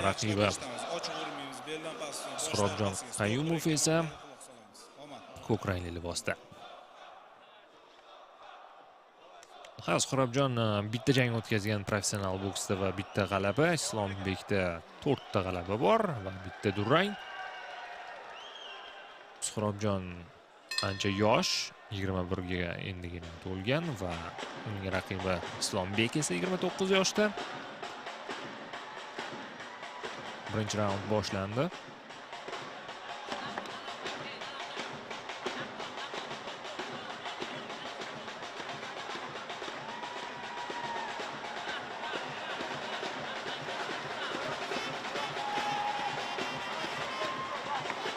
Raqibi Suhrobjon Qayumov esa ko'k rangli libosda. Ha, Suhrobjon bitta jang o'tkazgan professional boksda va bitta g'alaba. Islombekda 4 ta g'alaba bor va bitta durang. Suhrobjon ancha yosh, 21 ga endigina to'lgan va uning raqibi Islombek esa 29 yoshda. Birinchi raund boshlandi.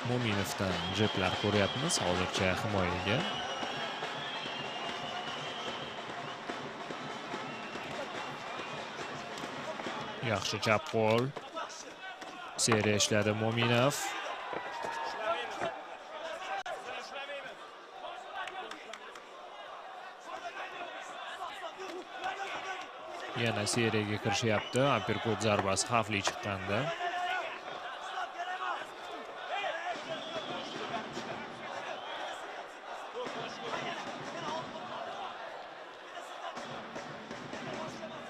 Mo'minovdan jeblar ko'ryapmiz hozircha himoyaga. Yaxshi chap qo'l. Seriya ishladi Mo'minov. Yana seriyaga kirishyapti. Uppercut zarbasi xavfli chiqqandi.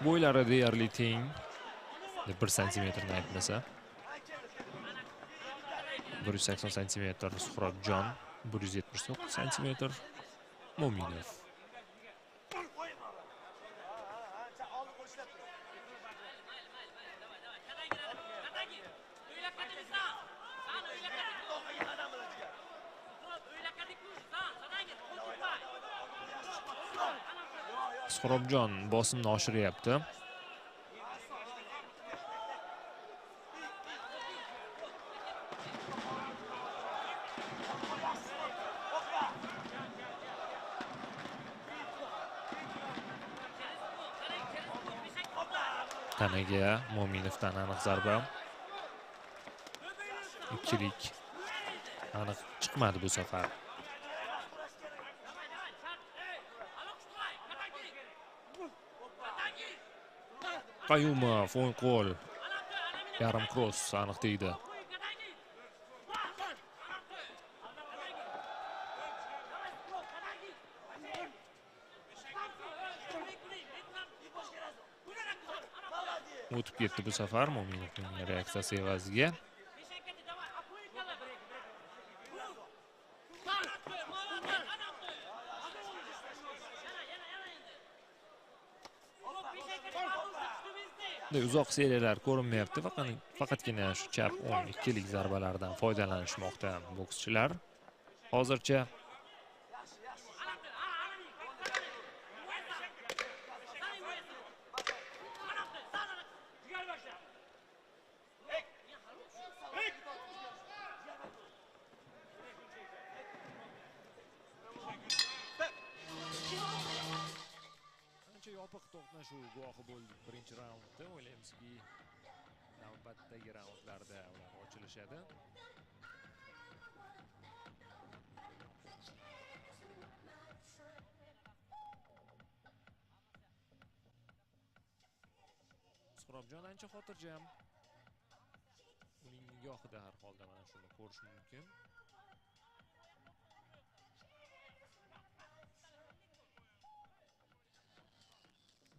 Bo'ylari deyarli teng. 1 santimetrni aytmasa. 180 santimetr Suhrobjon, 179 santimetr Mo'minov. Suhrobjon bosimni oshiryapti. Tanaga Mo'minovdan aniq zarba. Ikkilik aniq chiqmadi bu safar. Qayumov o'ng qo'l yarim kross aniq tegdi. O'tib ketdi bu safar Mo'minovning reaksiyasi evaziga. Uzoq seriyalar ko'rinmayapti, faqatgina shu chap o'ng ikkilik zarbalardan foydalanishmoqda bokschilar hozircha. Yopiq to'qnashuv guvohi bo'ldik birinchi raundda. O'ylaymizki, navbatdagi raundlarda ular ochilishadi. Suhrobjon ancha xotirjam. Uning nigohida har holda mana shuni ko'rish mumkin.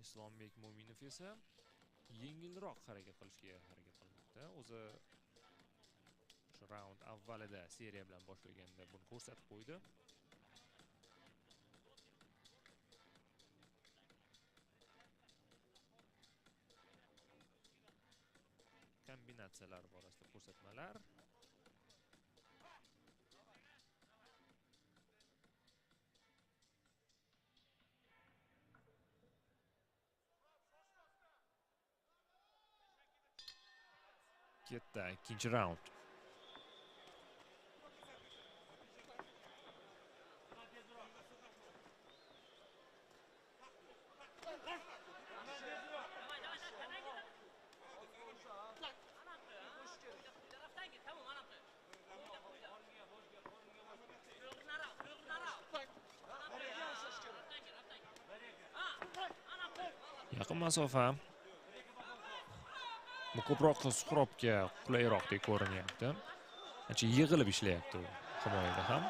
Islombek Mo'minov esa yengilroq harakat qilishga harakat qilmoqda. O'zi shu raund avvalida seriya bilan boshlaganda buni ko'rsatib qo'ydi. Kombinatsiyalar borasida ko'rsatmalar. Ketdi ikkinchi raund. Yaqin masofa. Bu Ko'proq Suhrobga qulayroqdek ko'rinyapti. Ancha yig'ilib ishlayapti u himoyada ham.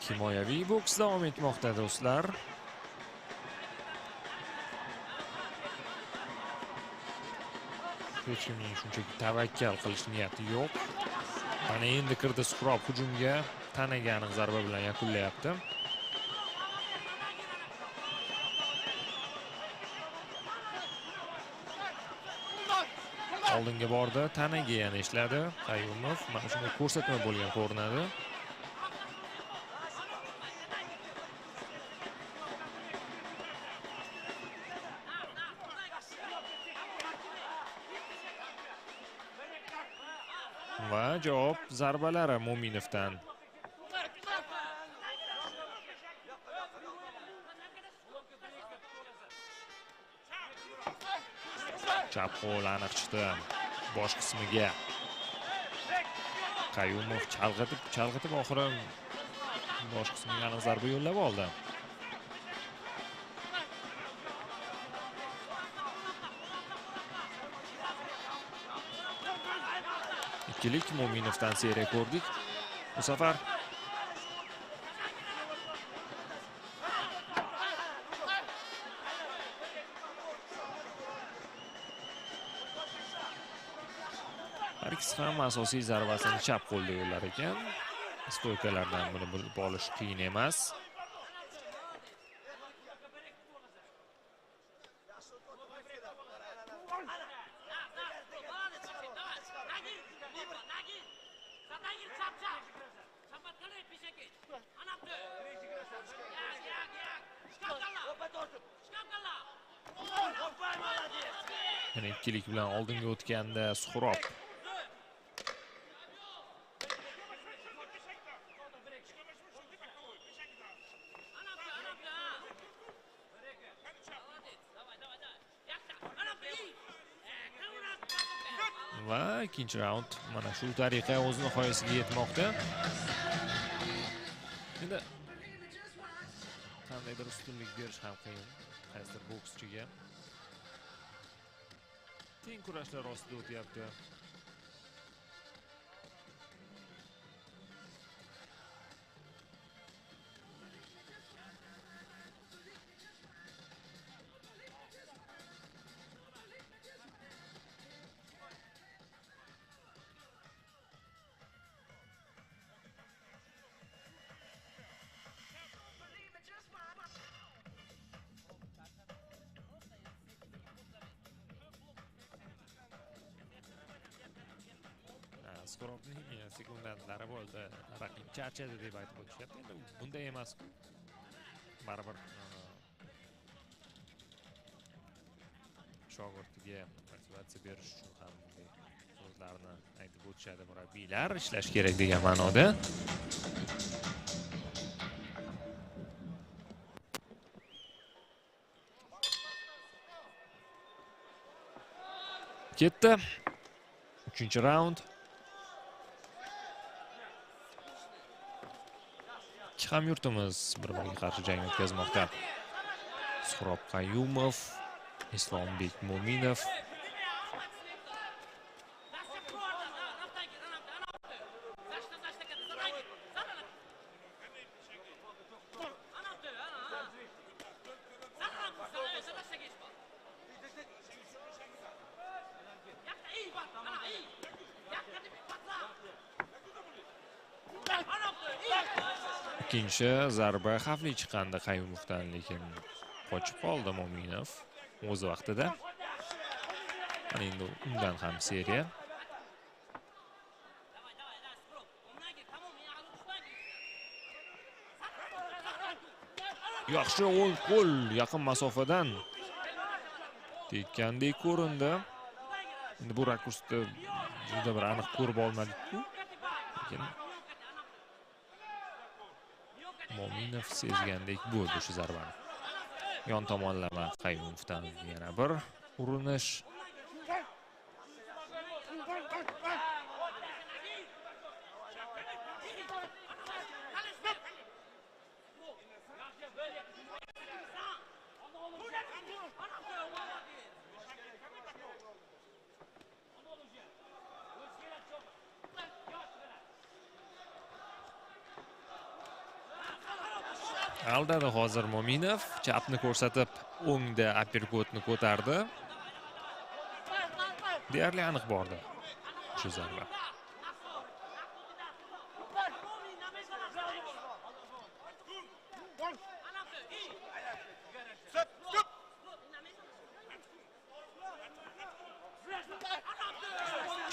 Himoyaviy boks davom etmoqda do'stlar. Hech kimning shunchaki tavakkal qilish niyati yo'q. Mana endi kirdi Suhrob hujumga, tanaga aniq zarba bilan yakunlayapti. Oldinga bordi, tanaga yana ishladi Qayumov. Mana shunday ko'rsatma bo'lgan ko'rinadi. Va javob zarbalari Mo'minovdan. Chap qo'l aniq chiqdi bosh qismiga. Qayumov chalg'itib oxiri bosh qismiga aniq zarba yo'llab oldi. Ikkilik Mo'minovdan seriya ko'rdik. Bu safar har ikkisi ham asosiy zarbasini chap qo'lda yo'llar ekan. Stoykalardan buni bilib olish qiyin emas. Yana ikkilik bilan oldinga o'tganda Suhrob. Va ikkinchi raund mana shu tariqa o'z nihoyasiga yetmoqda. Endi qandaydir ustunlik berish ham qiyin qaysidir bokschiga. Teng kurashlar ostida o'tyapti. Suhrobning sekundantlari bo'ldi. Raqib charchadi deb aytib o'tishyapti. Endi bunday emas-ku. Baribir shogirdiga motivatsiya berish uchun ham bunday so'zlarni aytib o'tishadi murabbiylar. Ishlash kerak degan ma'noda. Ketdi. 3-raund. Ikki hamyurtimiz bir-biriga qarshi jang o'tkazmoqda. Suhrob Qayumov, Islombek Mo'minov. Ikkinchi zarba xavfli chiqqandi Qayumovdan, lekin qochib qoldi Mo'minov o'z vaqtida. Mana endi undan ham seriya. Yaxshi o'ng qo'l yaqin masofadan tekkandek ko'rindi. Endi bu rakursda juda bir aniq ko'rib olmadik-ku. Lekin Mo'minov sezgandek bo'ldi shu zarbani. Yon tomonlama Qayumovdan yana bir urinish. Aldadi hozir Mo'minov, chapni ko'rsatib o'ngda uppercutni ko'tardi. Deyarli aniq bordi shu zarba.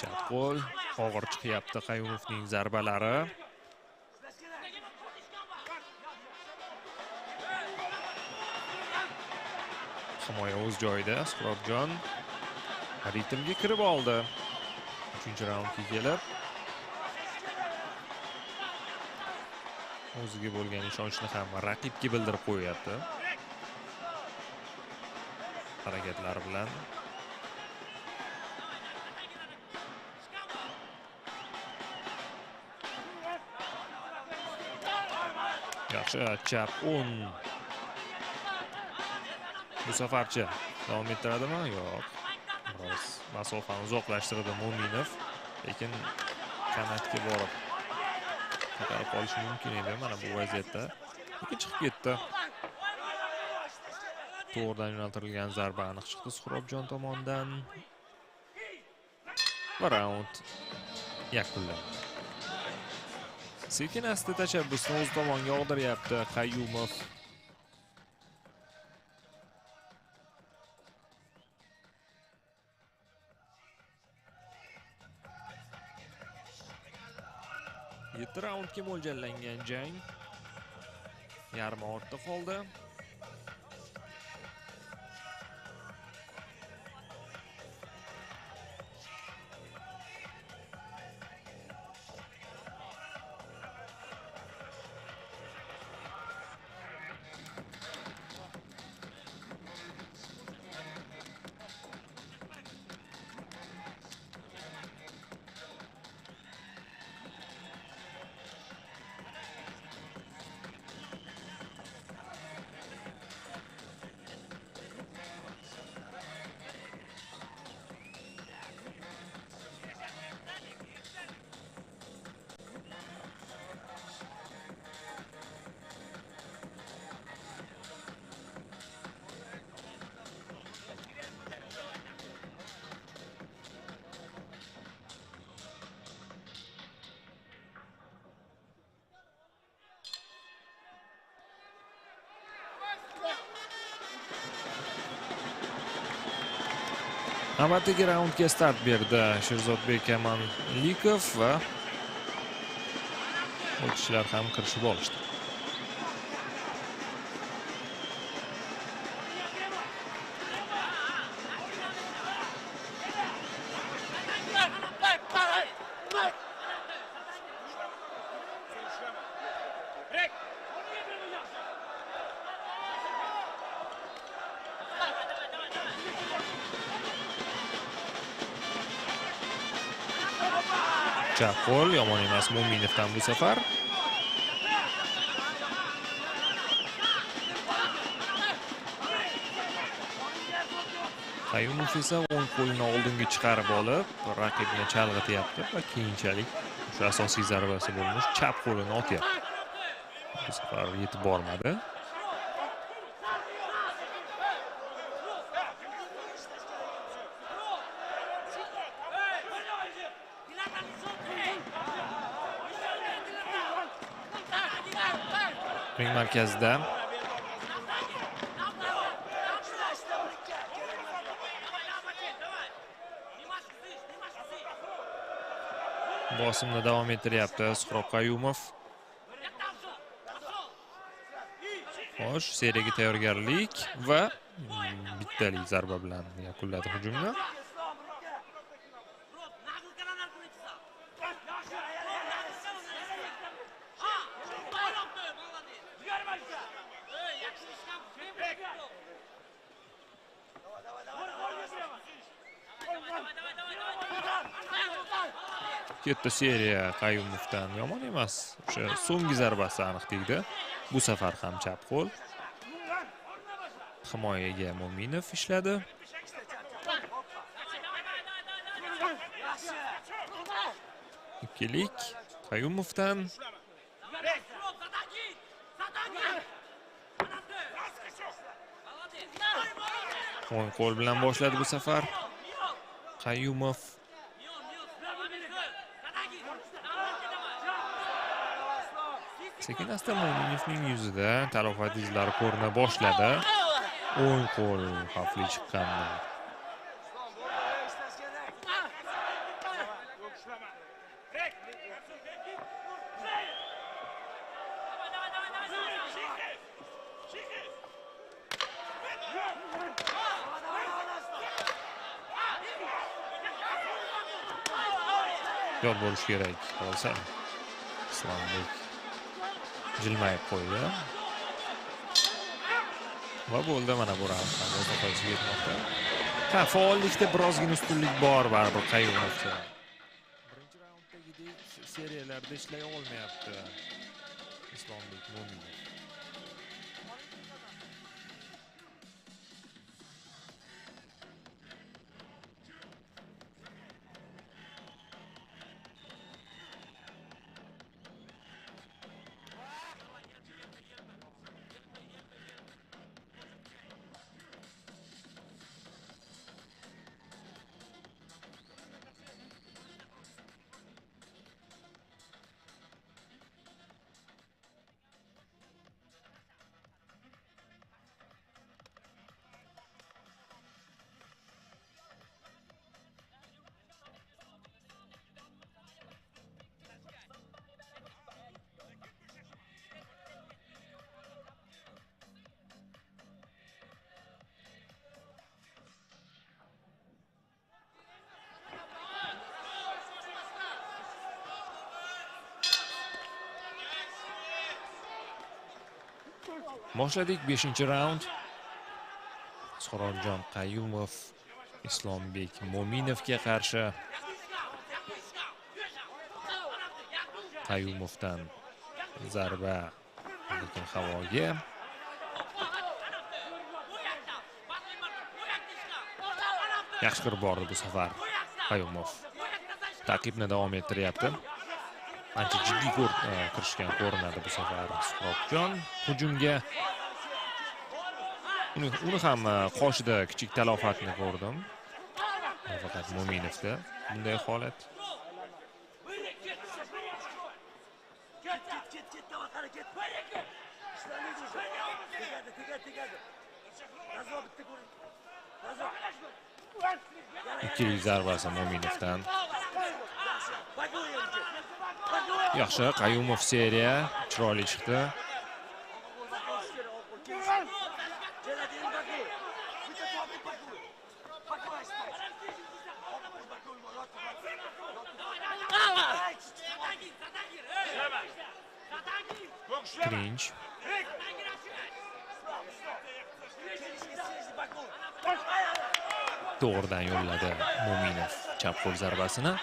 Chap qo'l og'ir chiqyapti Qayumovning zarbalari. Himoya o'z joyida. Suhrobjon ritmga kirib oldi. 3-raundga kelib o'ziga bo'lgan ishonchni ham raqibga bildirib qo'yapti. Harakatlari bilan. Yaxshi chap o'ng. Bu safarchi davom ettiradimi? Yo'q. Biroz masofani uzoqlashtirdi Mo'minov, lekin qanotga borib ko'tarib qolishi mumkin edi mana bu vaziyatda. Lekin chiqib ketdi. To'g'ridan yo'naltirilgan zarba aniq chiqdi Suhrobjon tomonidan. Va raund yakunlandi. Sekin asta tashabbusni o'z tomonga og'diryapti Qayumov. Raundga mo'ljallangan jang yarmi ortda qoldi. Navbatdagi raundga start berdi Sherzodbek Amanlikov va bokschilar ham kirishib olishdi. Chap qo'l yomon emas Mo'minovdan bu safar. Qayumov esa o'ng qo'lini oldinga chiqarib olib, raqibni chalg'ityapti va keyinchalik o'sha asosiy zarbasi bo'lmish chap qo'lini otyapti. Bu safar yetib bormadi. Ring markazida bosimni davom ettiryapti Suhrob Qayumov. Xo'sh, seriyaga tayyorgarlik va bittalik zarba bilan yakunladi hujumni. Katta seriya Qayumovdan yomon emas. O'sha so'nggi zarbasi aniq tegdi. Bu safar ham chap qo'l. Himoyaga Mo'minov ishladi. Ikkilik Qayumovdan. O'ng qo'l bilan boshladi bu safar Qayumov. Sekin asta Mo'minovning yuzida talofat izlari ko'rina boshladi. O'ng qo'l xavfli chiqqandi. Ehtiyot bo'lish kerak hozir. Islombek jilmayib qo'ydi. Va bo'ldi, mana bu raund ham o'z nihoyasiga yetmoqda. Ha, faollikda birozgina ustunlik bor baribir Qayumovda. Birinchi raunddagidek seriyalarda ishlay olmayapti Islombek Mo'minov. Boshladik 5-raund. Suhrobjon Qayumov Islombek Mo'minovga qarshi. Qayumovdan zarba, lekin havoga. Yaxshi kirib bordi bu safar Qayumov. Ta'qibni davom ettiryapti. Ancha jiddiy kirishgan ko'rinadi bu safar Suhrobjon hujumga. Uni ham qoshida kichik talofatni ko'rdim. Faqat Mo'minovda bunday holat. Ikkilik zarbasi Mo'minovdan. Yaxshi, Qayumov seriya chiroyli chiqdi. Clinch. To'g'ridan yo'lladi Mo'minov chap qo'l zarbasini.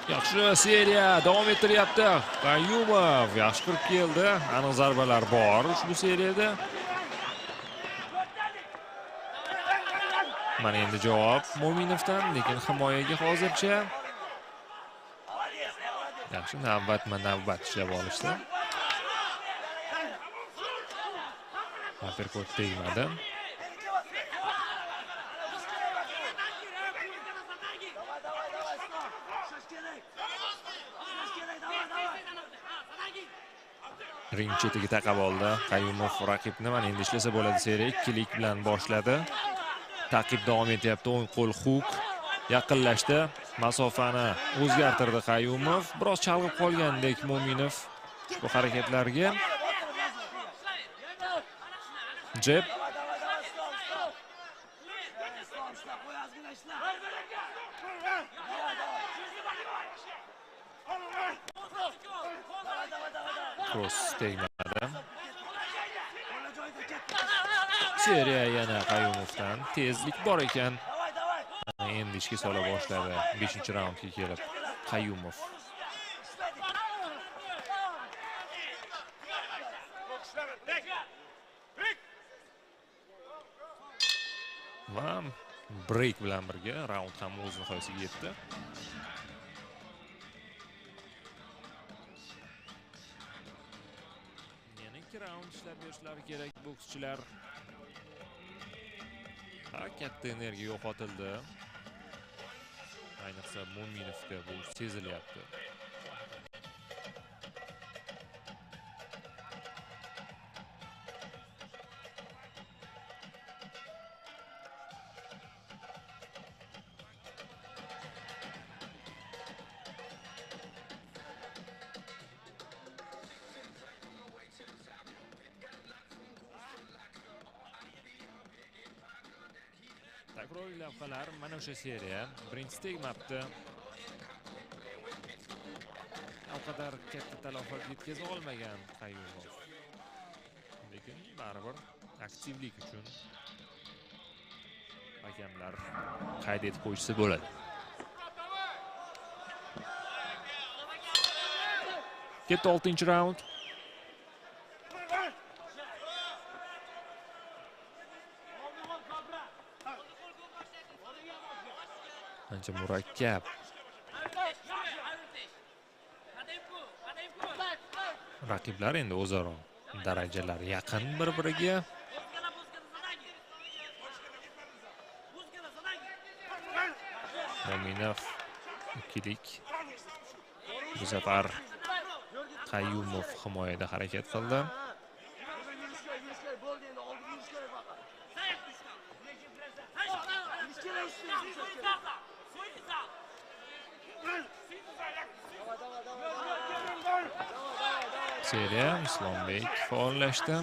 Yaxshi seriya davom ettiryapti. Qayumov yaxshi kirib keldi. Aniq zarbalar bor ushbu seriyada. Mana endi javob Mo'minovdan, lekin himoyaga hozircha. Yaxshi, navbatma-navbat ishlab olishdi. Uppercut tegmadi. Ring chetiga taqab oldi Qayumov raqibni. Mana endi ishlasa bo'ladi seriya. Ikkilik bilan boshladi. Ta'qib davom etyapti. O'ng qo'l hook yaqinlashdi. Masofani o'zgartirdi Qayumov. Biroz chalg'ib qolgandek Mo'minov bu harakatlarga. Jeb. Cross tegmadi. Seriya yana Qayumovdan. Tezlik bor ekan. Endi ishga sola boshladi. 5-raundga kelib Qayumov. Va Break bilan birga raund ham o'z nihoyasiga yetdi. Yana 2 raund ishlab berishlari kerak bokschilar. Ha, katta energiya yo'qotildi. Ayniqsa Mo'minovga bu sezilyapti. Takroriy lavhalar, mana o'sha seriya. Birinchisi tegmabdi. U qadar katta talafot yetkaza olmagan Qayumov. Lekin baribir aktivlik uchun hakamlar qayd etib qo'yishsa bo'ladi. Ketdi 6-raund. Ancha murakkab raqiblar endi o'zaro darajalar yaqin bir-biriga. Mo'minov ikkilik. Bu safar Qayumov himoyada harakat qildi. Seriya Islombek faollashdi.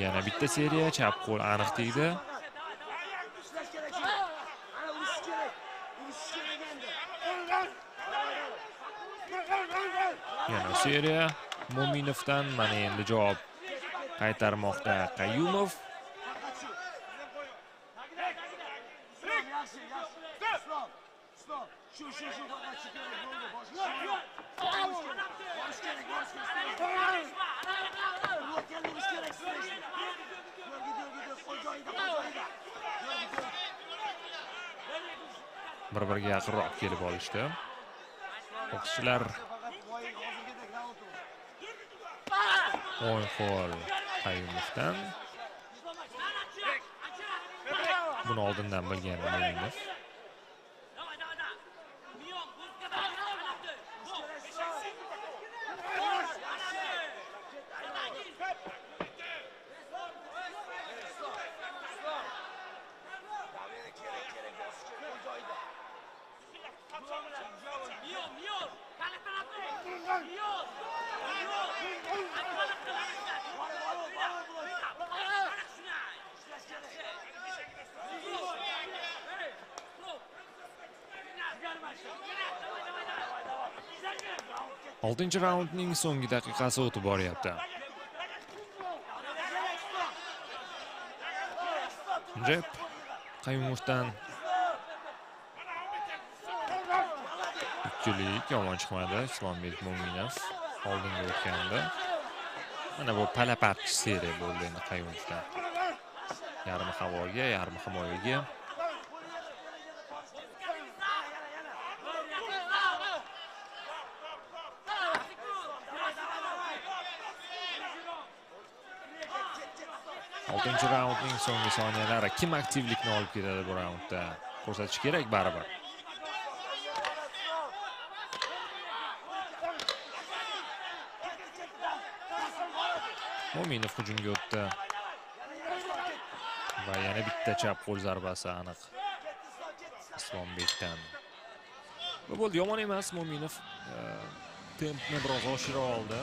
Yana bitta seriya, chap qo'l aniq tegdi. Yana seriya Mo'minovdan, mana endi javob qaytarmoqda Qayumov. Bir-biriga yaqinroq kelib olishdi. Bokschilar o'ng qo'l Qayumovdan. Buni oldindan bilgan Mo'minov. Oltinchi raundning so'nggi daqiqasi o'tib boryapti. Jeb Qayumovdan ikkilik yomon chiqmadi. Islombek Mo'minov oldinga o'tganda. Mana bu palapat seriya bo'ldi endi Qayumovdan. Yarmi havoga, yarmi himoyaga. Oltinchi raundning so'nggi soniyalari. Kim aktivlikni olib ketadi bu raundda? Ko'rsatish kerak baribir. Mo'minov hujumga o'tdi. Va yana bitta chap qo'l zarbasi aniq Islombekdan. Bu bo'ldi, yomon emas Mo'minov. Tempni biroz oshira oldi.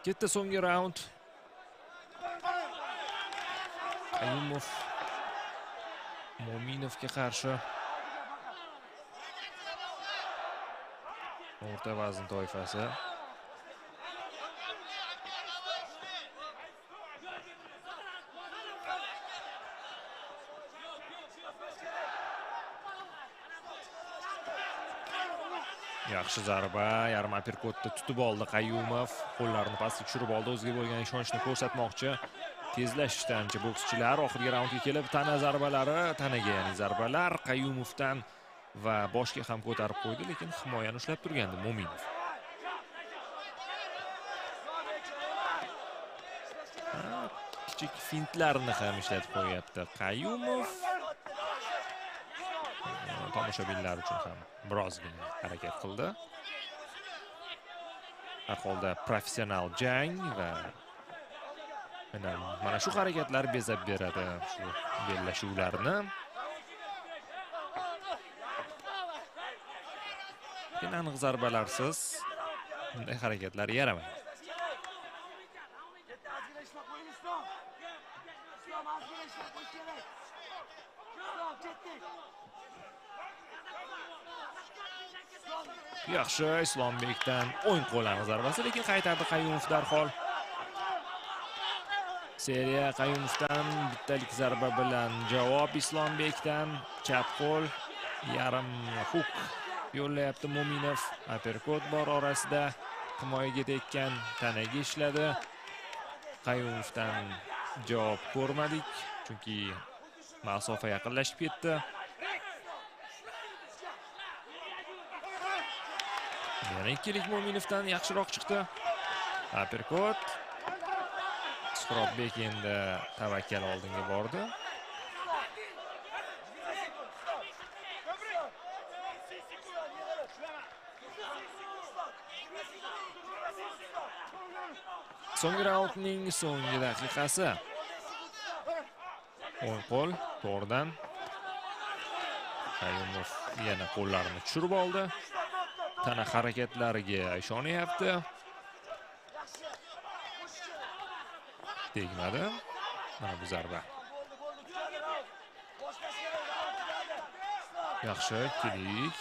Ketdi so'nggi raund. Qayumov Mo'minovga qarshi o'rta vazn toifasi. Yaxshi zarba, yarim aperkotni tutib oldi Qayumov, qo'llarini pastga tushirib oldi, o'ziga bo'lgan ishonchni ko'rsatmoqchi. Tezlashishdi ancha bokschilar. Oxirgi raundga kelib tana zarbalari, tanaga ya'ni zarbalar Qayumovdan va boshga ham ko'tarib qo'ydi, lekin himoyani ushlab turgandi Mo'minov. Kichik fintlarni ham ishlatib qo'yapti Qayumov. Tomoshabinlar uchun ham birozgina harakat qildi. Har holda professional jang va mana shu harakatlar bezab beradi shu bellashuvlarni. Lekin aniq zarbalarsiz bunday harakatlar yaramaydi. Yaxshi, Islombekdan o'ng qo'l aniq zarbasi, lekin qaytardi Qayumov darhol. Seriya Qayumovdan bittalik zarba bilan javob Islombekdan. Chap qo'l, yarim huk yo'llayapti Mo'minov. Aperkot bor orasida, himoyaga tekkan, tanaga ishladi. Qayumovdan javob ko'rmadik, chunki masofa yaqinlashib ketdi. Yana ikkilik Mo'minovdan yaxshiroq chiqdi. Aperkot. Suhrobbek endi tavakkal oldinga bordi. So'nggi raundning so'nggi daqiqasi. O'ng qo'l to'g'ridan. Qayumov yana qo'llarini tushirib oldi. Tana harakatlariga ishonyapti. Tegmadi. Mana bu zarba. Yaxshi, ikkilik.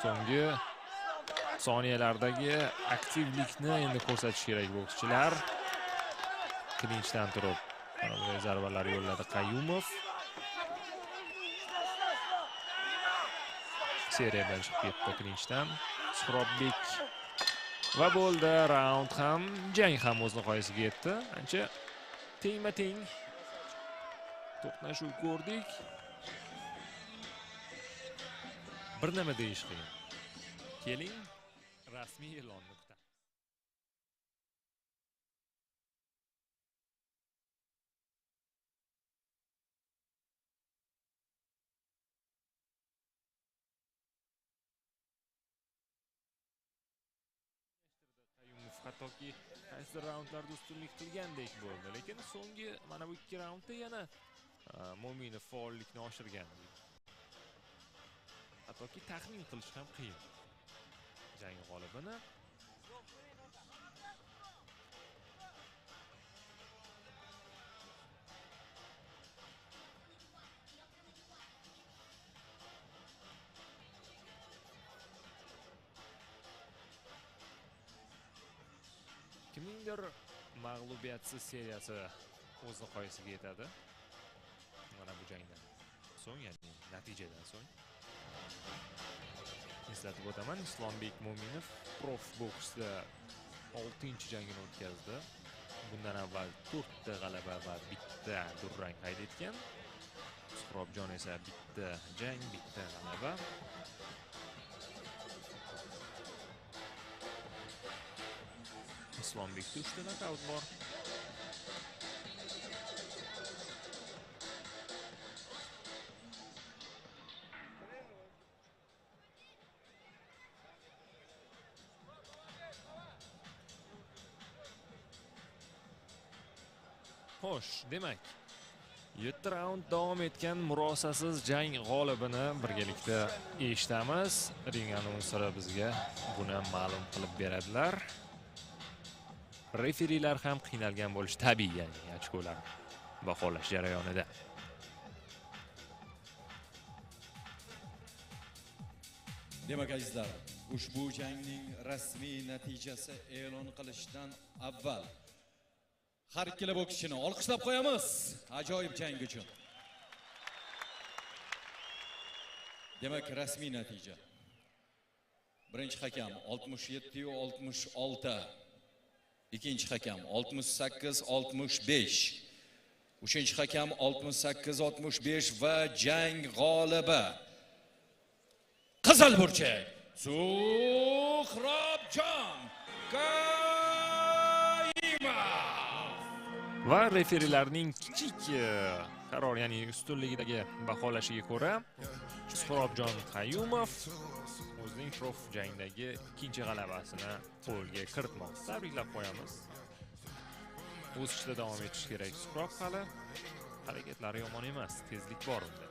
So'nggi soniyalardagi aktivlikni endi ko'rsatish kerak bokschilar. Klinchdan turib mana bunday zarbalar yo'lladi Qayumov. Seriya bilan chiqib ketdi klinchdan Suhrobbek. Va bo'ldi, raund ham, jang ham o'z nihoyasiga yetdi. Ancha tengma-teng to'qnashuv ko'rdik. Bir nima deyish qiyin. Keling, rasmiy e'lonni kutamiz. Hattoki qaysi raundlarda ustunlik qilgandek bo'ldi, lekin so'nggi mana bu ikki raundda yana Mo'minov faollikni oshirgan. Hattoki taxmin qilish ham qiyin. Jang g'olibini kimningdir mag'lubiyatsiz seriyasi o'z nihoyasiga yetadi. Mana bu jangdan so'ng, ya'ni natijadan so'ng. Eslatib o'taman, Islombek Mo'minov prof boksda 6-jangini o'tkazdi. Bundan avval 4 ta g'alaba va 1 ta durang qayd etgan. Suhrobjon esa 1 ta jang, 1 ta g'alaba. Islombekda 3 ta nokaut bor. Xo'sh, demak, 7 raund davom etgan murosasiz jang g'olibini birgalikda eshitamiz. Ring anonseri bizga buni ma'lum qilib beradilar. Referilar ham qiynalgan bo'lishi tabiiy, ya'ni ochkolar baholash jarayonida. Demak, azizlar, ushbu jangning rasmiy natijasi e'lon qilishdan avval har ikkala bokschini olqishlab qo'yamiz ajoyib jang uchun. Demak, rasmiy natija. Birinchi hakam 67-66, ikkinchi hakam 68-65, uchinchi hakam 68-65 va jang g'olibi qizil burchak Suhrobjon Qayumov. Va referilarning kichik qaror, ya'ni ustunligidagi baholashiga ko'ra Suhrobjon Qayumov o'zining prof jangdagi ikkinchi g'alabasini qo'lga kiritmoqda. Tabriklab qo'yamiz. O'sishda davom etish kerak Suhrob, hali harakatlari yomon emas, tezlik bor unda.